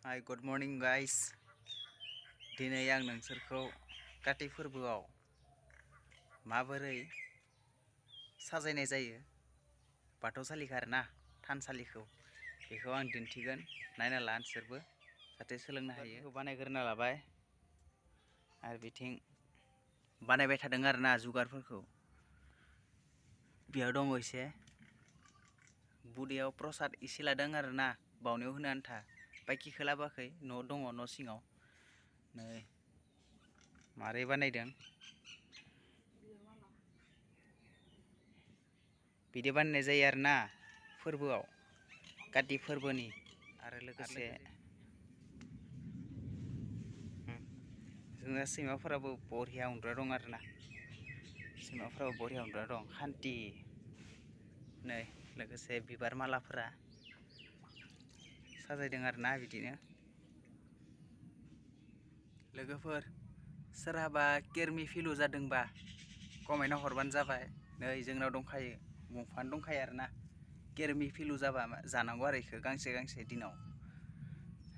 Hi good morning guys. दिनै आं नोंसोरखौ काति फोरबोआव माबोरै साजायनाय जायो बाथौसालिखौ आरोना थानसालिखौ बेखौ आं दिन्थिगोन। नायना ला नोंसोरबो जाहाथे सोलोंनो हायो। बेखौ बानायग्रोना लाबाय आरो बिथिं बानायबाय थादों आरोना जुगारफोरखौ। बेयाव दङ एसे बुदैयाव प्रसाद एसे लादों आरोना बावनायाव होनो आन्था। बाखिखौ लाबोआखै, न' दङ, न' सिङाव। नै मारै बानायदों बिदि बानायनाय जायो आरोना फोरबोआव, काति फोरबोनि। आरो लोगोसे जोंना सैमाफोराबो बरिया उन्दुना दं आरोना। सैमाफोराबो बरिया उन्दुना दं खान्थि। नै लोगोसे बिबार मालाफोरा साजायदों आरोना बिदिनो। लोगोफोर सोरहाबा केरमि फिलु जादोंबा कमेन्टआव हरबानो जाबाय। नै जोंनाव दंखायो, बुंफानो दंखायो आरोना। केरमि फिलु जाबा जानांगौ आरो इखो गांसे गांसे दिनाव।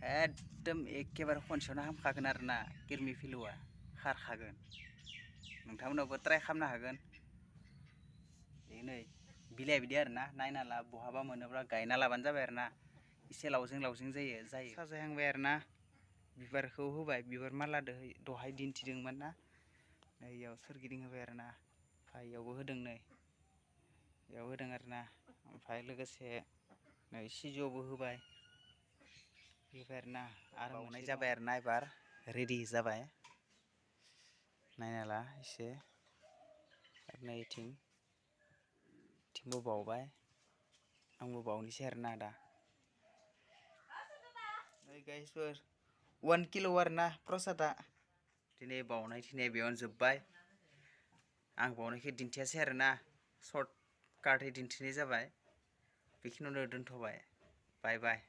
एकदम एखेबारे खनसेयावनो हामखागोन आरोना। केरमि फिलुआ खारखागोन। नोंथांमोनाबो ट्राइ खालामनो हागोन। बे नै बिलाइया बिदि आरोना, नायना ला, बहाबा मोनोब्ला गायना लाबानो जाबाय आरोना। एसे लावजिं लावजिं जायो। साजायहांबाय आरोना, बिबारखौ होबाय, बिबार माला दहाय दिन्थिदोंमोन ना, नै इयाव सोरगिदिं होबाय आरोना। ओमफ्राय इयावबो होदों, नै इयाव होदों आरोना। ओमफ्राय लोगोसे नै सिजौआवबो होबाय आरोना। आरो बावनाय जाबाय आरोना, एबार रेडि जाबाय। नायना ला एसे आरो नै इथिंबो बावबाय। आंबो बावनोसै आरोना दा। नै गाइसफोर 1 किल' आरोना प्रसादा। दिनै बावनाय दिनै बेयावनो जोब्बाय। आं बावनायखौ दिन्थियासै आरोना, सर्ट काटै दिन्थिनाय जाबाय। बेखिनियावनो दोनथ'बाय। बाय बाय।